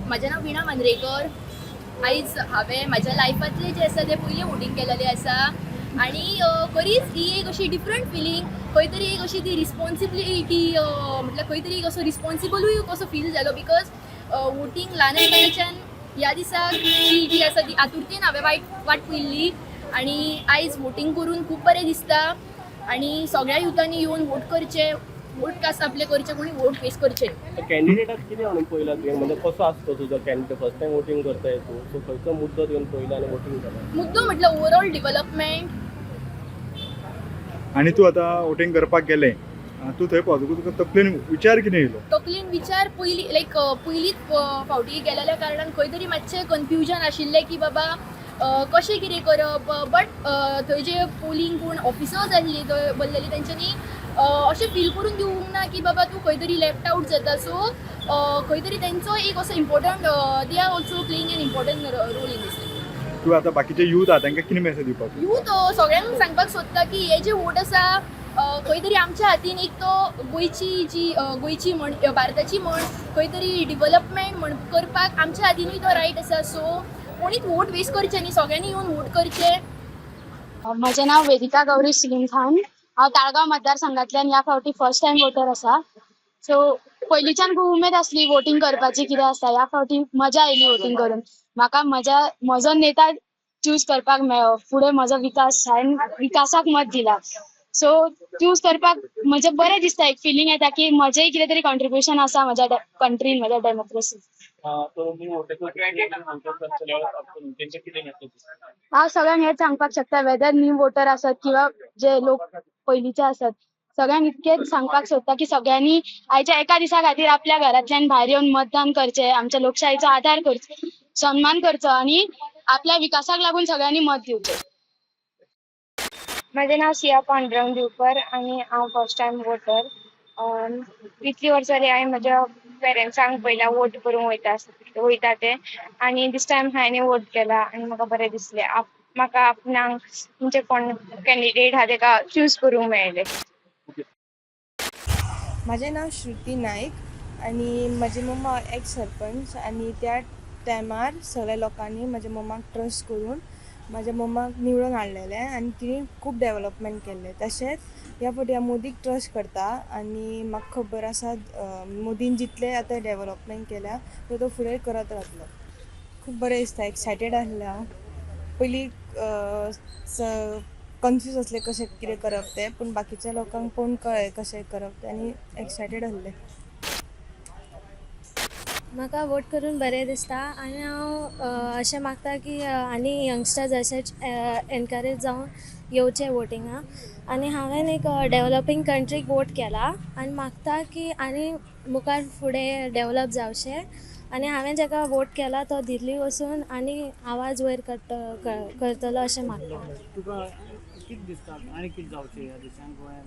म्हाजें नांव विणा मांद्रेकर. आयज हांवें म्हाज्या लायफांतलें जें आसा तें पयलें वोटींग केलेलें आसा आनी बरीच ही एक अशी डिफरंट फिलींग, खंय तरी एक अशी ती रिस्पोन्सिबिलिटी, म्हटल्यार खंय तरी एक असो रिस्पोन्सिबलूय कसो फील जालो, because voting ल्हान आसतनाच्यान ह्या दिसा जी जी आसा ती आतुरतेन हांवें वाट पळयल्ली आनी आयज वोटींग करून खूब बरें दिसता आनी सगळ्या युथांनी येवन वोट करचें, वोट कास आपलें करचें, कोणी वोट वेस्ट करचें. कॅन्डिडेटाक कितें म्हणून पळयला तुवें? म्हणजे कसो आसतो तुजो कॅन्डिडेट? फर्स्ट टायम वोटींग करताय तूं, सो खंयचो मुद्दो तुवें पळयला आनी वोटींग केलां? मुद्दो म्हटल्यार ओवरऑल डिवलपमेंट. आनी तूं आतां वोटींग करपाक गेलें, तूं थंय पावतकूच तुका तकलेन विचार कितें येयलो? तकलेन विचार पयली लायक पयलीच फावटी गेलेल्या कारणान खंय तरी मातशें कन्फ्युजन आशिल्लें की बाबा कशें कितें करप, बट थंय जे पोलींग कोण ऑफिसर्स आसली थंय बसलेली तेंच्यांनी अशें फील करून दिवंक ना की बाबा तूं खंय तरी लेफ्ट आवट जाता. सो खंय तरी तेंचो एक असो important, they are also playing an important role in this. तूं आतां बाकीचे यूथ आहा तांकां कितें मेसेज दिवपाक? यूथ सगळ्यांक सांगपाक सोदता की हे जे वोट आसा खंय तरी आमच्या हातीन एक तो गोंयची जी गोंयची म्हण, भारताची म्हण, खंय तरी डिवलपमेंट म्हण करपाक आमच्या हातीनूय तो रायट आसा. सो कोणीच वोट वेस्ट करचे न्ही, सगळ्यांनी येवन वोट करचे. म्हजें नांव वेदिका गौरी सलीम खान. हांव ताळगांव मतदारसंघातल्यान ह्या फावटी फर्स्ट टायम वोटर आसा. सो पयलींच्यान खूब उमेद आसली वोटींग करपाची, कितें आसता. ह्या फावटी मजा आयली वोटींग करून. म्हाका म्हजो नेता चूज करपाक मेळ्ळो, फुडें म्हजो विकास, हांवें विकासाक मत दिला. सो चूज करपाक म्हजें बरें दिसता, एक फिलींग येता की म्हजेंय कितें तरी कॉन्ट्रिब्युशन आसा म्हज्या कंट्रीन, म्हज्या डेमोक्रेसीन. हांव सगळ्यांक हेंच सांगपाक शकता, वेदर न्यू वोटर आसत किंवा जे लोक पयलींचे आसत, सगळ्यांक इतकेंच सांगपाक सोदता की सगळ्यांनी आयच्या एका दिसा खातीर आपल्या घरांतल्यान भायर येवन मतदान करचें, आमच्या लोकशाहीचो आदार करचो, सन्मान करचो आनी आपल्या विकासाक लागून सगळ्यांनी मत दिवचें. म्हजें नांव सिया पांडुरंग दिवकर आनी हांव फर्स्ट टायम वोटर. इतलीं वर्सां जालीं हांवें म्हज्या पेरंट्सांक पळयला वोट करूंक वयता ते, आनी दीस टायम हांवें वोट केला आनी म्हाका बरें दिसलें. म्हाका आपणाक म्हणजे कोण कॅन्डिडेट आहा तेका चूज करूंक मेळ्ळें. म्हाजें नांव श्रुती नायक आनी म्हजी मम्मा एक्स सरपंच आनी त्या टायमार सगळ्या लोकांनी म्हज्या मम्माक ट्रस्ट करून म्हाज्या मम्माक निवडून हाडलेलें आनी तिणें खूब डेवलपमेंट केल्लें. तशेंच ह्या फावटी हांव मोदीक ट्रस्ट करता आनी म्हाका खबर आसा मोदीन जितलें आतां डेवलपमेंट केल्या तो तो फुडें करत रावतलो. खूब बरें दिसता, एक्सायटेड आसलें हांव. पयलीं कन्फ्यूज आसलें कशें कितें करप तें, पूण बाकीच्या लोकांक पळोवन कळ्ळें कशें करप तें आनी एक्सायटेड आसलें. म्हाका वोट करून बरें दिसता आनी हांव अशें मागता की आनी यंगस्टर्स अशेंच एनकरेज जावन येवचे वोटिंगाक. आनी हांवें एक डेवलपींग कंट्रीक वोट केला आनी मागता की आनी मुखार फुडें डेवलप जावचें. आनी हांवें जाका वोट केला तो दिल्ली वचून आनी आवाज वयर करतलो अशें मागता. तुका कितें दिसता आनी कितें जावचें ह्या देशान, गोंयान?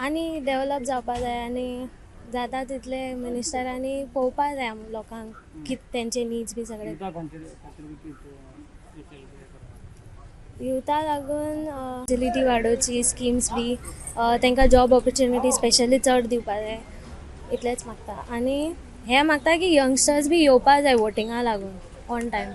आनी डेवलप जावपा जाय आनी जाता तितले मिनिस्टरांनी पळोवपा जाय लोकांक कितें तेंचे नीड्स बी सगळे. युथा लागून फॅसिलिटी वाडोवची, स्किम्स बी, तांकां जॉब ऑपॉर्च्युनिटी स्पेशली चड दिवपा जाय, इतलेंच मागता. आनी हें मागता की यंगस्टर्स बी येवपा जाय वोटिंगा लागून ऑन टायम.